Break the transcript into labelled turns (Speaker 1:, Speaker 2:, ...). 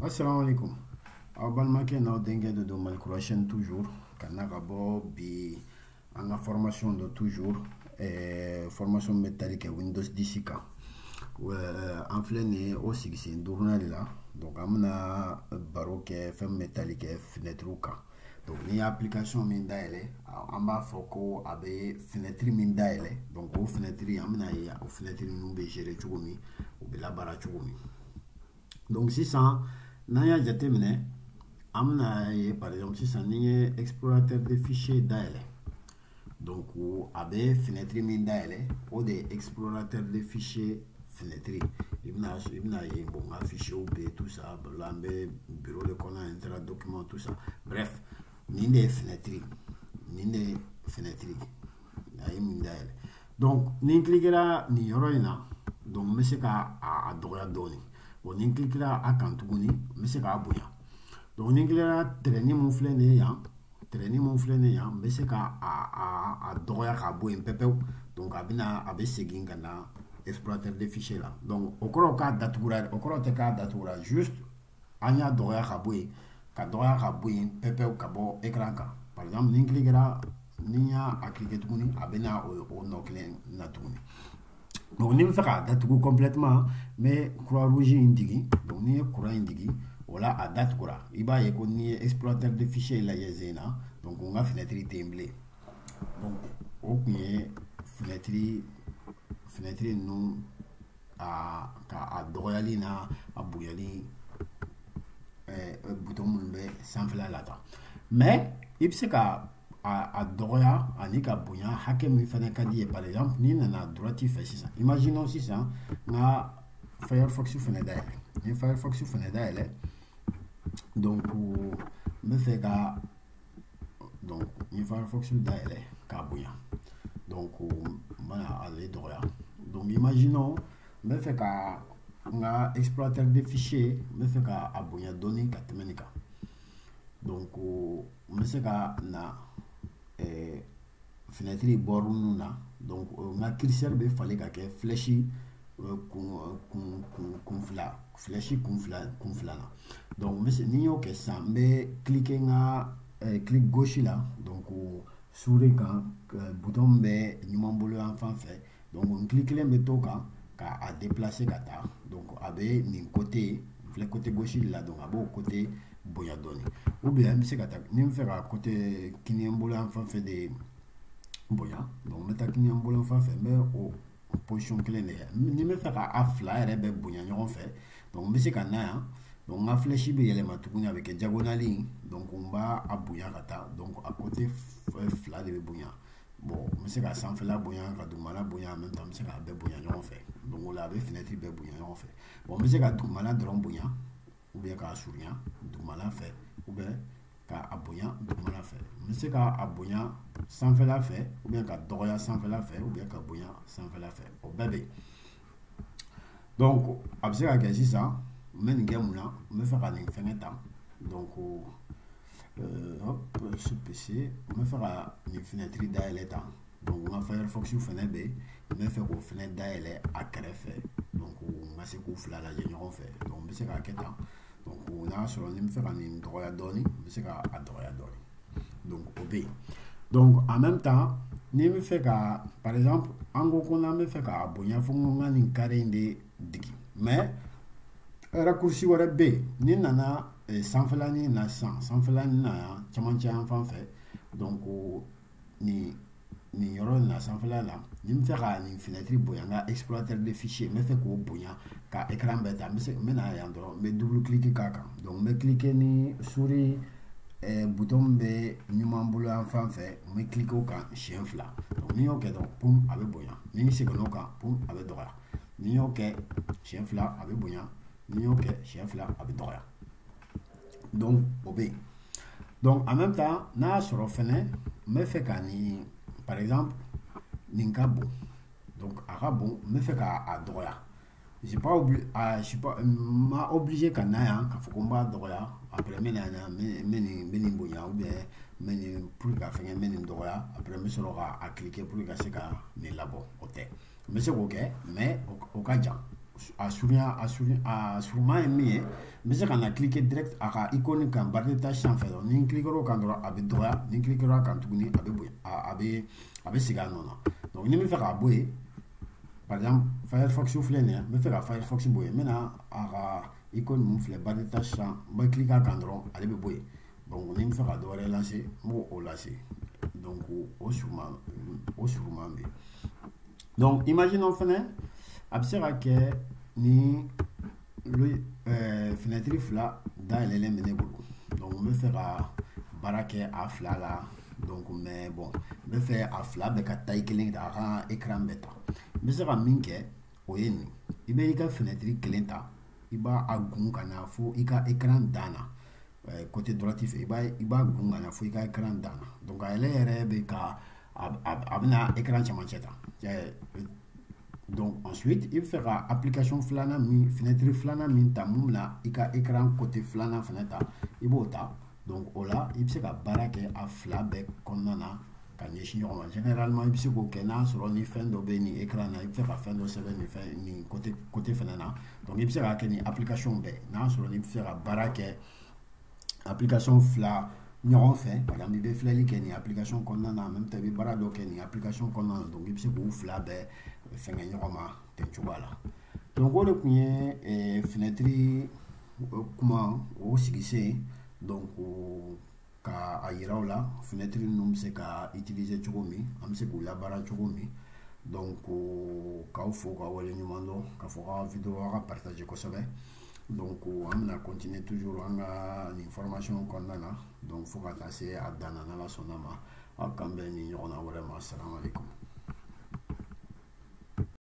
Speaker 1: Assalamu alaikum. Aw balimakɛ n'aw denkɛ de don Malikura chaîne toujours ka na ka bɔ bi an ka formation dɔ toujours formation bɛ tali kɛ Windows 10 kan. An filɛ nin ye o sigisen duurunan de la. Donc an bɛna baro kɛ fɛn min bɛ tali kɛ fenêtre kan. Donc n'i ye application min dayɛlɛ, an b'a fɔ ko a bɛ fenêtre min dayɛlɛ. Donc o fenêtre, an bɛna ye o fenêtre ninnu bɛ gérer cogo min, u bɛ labaara cogo min. Donc sisan, n'an y'a jateminɛ, an bɛna ye, par exemple sisan, n'i ye explorateur de fichier dayɛlɛ, donc a bɛ fenêtre min dayɛlɛ, o de ye explorateur de fichier fenêtre. I bɛna ye, bon, n ka fichier bɛ yen, tout ça là, an bɛ bureau de kɔnɔ, n taara document, tout ça, bref, nin de ye fenêtre, nin de ye fenêtre a ye min dayɛlɛ. Donc ni n cliquera nin yɔrɔ in na, donc n bɛ se ka a dɔgɔya dɔɔnin. Bon, ni n cliquera a kan tuguni, n bɛ se k'a bonya. Donc ni n cliquera trait mun filɛ nin ye yan, trait mun filɛ nin ye yan, n bɛ se ka a dɔgɔya k'a bɔ yen pepewu. Donc a bɛna, a bɛ segin ka na explorateur de fichier la. Donc o kɔrɔ k'a datugura, o kɔrɔ tɛ k'a datugura, juste an y'a dɔgɔya ka bɔ yen, ka dɔgɔya ka bɔ yen pepewu ka bɔ écran kan. Par exemple, ni n cliquera, ni n y'a cliquer tuguni, a bɛ na o nɔ kelen na tuguni. Donc ni n bɛ fɛ k'a datugu complètement, n bɛ croix rouge in digi. Donc n'i ye croix in digi, o la a datugura. I b'a ye ko n'i ye explorateur de fichier lajɛ zen na, donc n ka fenêtre tɛ yen bilen. Donc o kun ye fenêtre ninnu a ka a dɔgɔyali n'a a bonyali bouton minnu bɛ sanfɛla la tan. Mais i bɛ se ka a dɔgɔya ani ka bonya hakɛ min fana ka di ye. Par exemple, n'i nana droite fɛ sisan, imaginons sisan n ka Firefox fana dayɛlɛ. Ni Firefox fana dayɛlɛ, donc n bɛ fɛ ka, donc ni Firefox dayɛlɛ k'a bonya, donc n bɛna ale dɔgɔya. Donc imaginons n bɛ fɛ ka n ka explorateur de fichier, n bɛ fɛ ka a bonya dɔɔni ka tɛmɛ nin kan. Donc n bɛ se ka na fenêtre bord ninnu na. Donc n ka curseur bɛ falen ka kɛ flèche kun kun kun kun fila, flèche kun fila, kun fila na. Donc n bɛ se, ni n y'o kɛ sisan, n bɛ cliquer n ka clic gauche la, donc souris kan, bouton min bɛ ɲuman bolo yan fan fɛ. Donc n clic kelen bɛ to kan ka a déplacer ka taa. Donc a bɛ nin côté n filɛ, côté gauche la, donc a b'o côté bonya dɔɔni. Ou bien n bɛ se ka taa, ni n bɛ fɛ ka côté kini bolo yan fan fɛ de bonya, donc n bɛ taa kini bolo fan fɛ, n bɛ o position kelen de kɛ. Ni n bɛ fɛ ka a fila yɛrɛ bɛɛ bonya ɲɔgɔn fɛ, donc n bɛ se ka na yan. Donc n ka flèche bɛ yɛlɛma tuguni, a bɛ kɛ diagonale. Donc n b'a a bonya ka taa, donc a côté fila de bɛ bonya. Bon, n bɛ se ka sanfɛla bonya ka dugumala bonya en même temps, n bɛ se k'a bɛɛ bonya ɲɔgɔn fɛ. Donc o la a bɛ fenêtre bɛɛ bonya ɲɔgɔn fɛ. Bon, n bɛ se ka dugumala dɔrɔn bonya, ou bien k'a surunya dugumala fɛ, ou bien k'a bonya dugumala fɛ. N bɛ se k'a bonya sanfɛla fɛ, ou bien ka dɔgɔya sanfɛla fɛ, ou bien ka bonya sanfɛla fɛ, o bɛɛ bɛ yen. Donc a bɛ se ka kɛ sisan, n bɛ nin kɛ mun na? N bɛ fɛ ka nin fɛngɛ ta. Donc hop, ce PC, n bɛ fɛ ka nin fenêtre dayɛlɛ tan. Donc n ka Firefox fɛnɛ bɛ yen, n bɛ fɛ k'o fɛnɛ dayɛlɛ a kɛrɛfɛ, donc n ka se k'u fila lajɛ ɲɔgɔn fɛ. Donc n bɛ se k'a kɛ tan. Donc n'a sɔrɔ ni n bɛ fɛ ka nin dɔgɔya dɔɔni, n bɛ se ka a dɔgɔya dɔɔni. Donc o bɛ yen. Donc en même temps, ni n bɛ fɛ ka, par exemple, an ko ko n'an bɛ fɛ k'a bonya, fo n ka nin carré in de digi. Mais raccourci wɛrɛ bɛ yen. Ni n nana sanfɛlanin na sisan, sanfɛlanin na yan, cɛmancɛ yan fan fɛ, donc nin yɔrɔ in na, sanfɛla la, ni n bɛ fɛ ka nin fenêtre bonya, n ka explorateur de fichier, n bɛ fɛ k'o bonya ka écran bɛɛ ta, n bɛ se, n bɛ na yan dɔrɔn, n bɛ double clic k'a kan. Donc n bɛ cliquer ni souris bouton min bɛ ɲuman bolo yan fan fɛ, n bɛ cliquer o kan siɲɛ fila. Donc ni n y'o kɛ dɔrɔn, pum, a bɛ bonya. Ni n seginna o kan, pum, a bɛ dɔgɔya. Ni n y'o kɛ siɲɛ fila, a bɛ bonya. Ni n y'o kɛ siɲɛ fila, a bɛ dɔgɔya. Donc o bɛ yen. Donc en même temps, n'a y'a sɔrɔ fɛnɛ n bɛ fɛ ka nin, par exemple, nin ka bon, donc a ka bon, n bɛ fɛ k'a dɔgɔya, j'ai pas obligé, ah, je suis pas, n ma obligé ka na yan k'a fɔ ko n b'a dɔgɔya, après n bɛ na yan, n bɛ nin bonya, ou bien n bɛ nin pour ka fɛngɛ, n bɛ nin dɔgɔya, après n bɛ sɔrɔ ka a cliquer pour ka se ka nin labɔ. O tɛ, n bɛ se k'o kɛ, mais o ka jan. A surunya, a suruman ye min ye, n bɛ se ka na cliquer direct a ka icône kan barre de tâche sanfɛ dɔrɔn. Ni n cliquer o kan dɔrɔn, a bɛ dɔgɔya. Ni n cliquer a kan tuguni, a bɛ bonya, a bɛ segin a nɔ na. Donc ni n bɛ fɛ k'a bɔ yen, par exemple Firefox filɛ nin ye, n bɛ fɛ ka Firefox bɔ yen, n bɛ na a ka icône mun filɛ barre de tâche san, n bɛ cliquer a kan dɔrɔn, ale bɛ bɔ yen. Donc ni n bɛ fɛ ka dɔ wɛrɛ lancer, n b'o o lancer. Donc o suruman bɛ yen. Donc imaginons fɛnɛ, a bɛ se ka kɛ ni fenêtre fila dayɛlɛlen bɛ ne bolo. Donc n bɛ fɛ ka baara kɛ a fila la. Donc mais bon, n bɛ fɛ a fila bɛɛ ka taille kelen ta, a ka écran bɛɛ ta. N bɛ se ka min kɛ, o ye nin: i bɛ i ka fenêtre kelen ta, i b'a a gun ka na fo i ka écran dan na, côté droite fɛ. I b'a gun ka na fo i ka écran dan na. Donc a yɛrɛ yɛrɛ bɛ ka a bɛna écran cɛmancɛ ta. Donc ensuite, i bɛ fɛ ka application filanan min, fenêtre filanan min ta, mun bɛna i ka écran côté filanan fana ta, i b'o ta. Donc o la, i bɛ se ka baara kɛ a fila bɛɛ kɔnɔna na ka ɲɛsin ɲɔgɔn ma. Généralement, i bɛ se k'o kɛ n'a sɔrɔ ni fɛn dɔ bɛ nin écran na, i bɛ fɛ ka fɛn dɔ sɛbɛn nin fɛn nin côté fɛnɛ na. Donc i bɛ se k'a kɛ nin application bɛɛ n'a sɔrɔ ni bɛ fɛ ka baara kɛ application fila ɲɔgɔn fɛ. Par exemple, i bɛ filɛli kɛ nin application kɔnɔna na, en même temps i bɛ baara dɔ kɛ nin application kɔnɔna na. Donc i bɛ se k'u fila bɛɛ fɛngɛ ɲɔgɔn ma ten cogoya la. Donc o de tun ye fenêtre kuma o sigisen. Donc ka a yira aw la, fenêtre ninnu bɛ se ka utiliser cogo min, an bɛ se k'u labaara cogo min. Donc k'aw fo k'aw waleɲuman dɔn, k'a fɔ k'aw vidéo aw ka partager kosɛbɛ. Donc an bɛna continuer toujours an ka nin formation kɔnɔna na, donc fo ka taa se a dan na, n'Ala sɔnna ma. Aw k'an bɛn nin ɲɔgɔnna wɛrɛ ma. Salamalekun.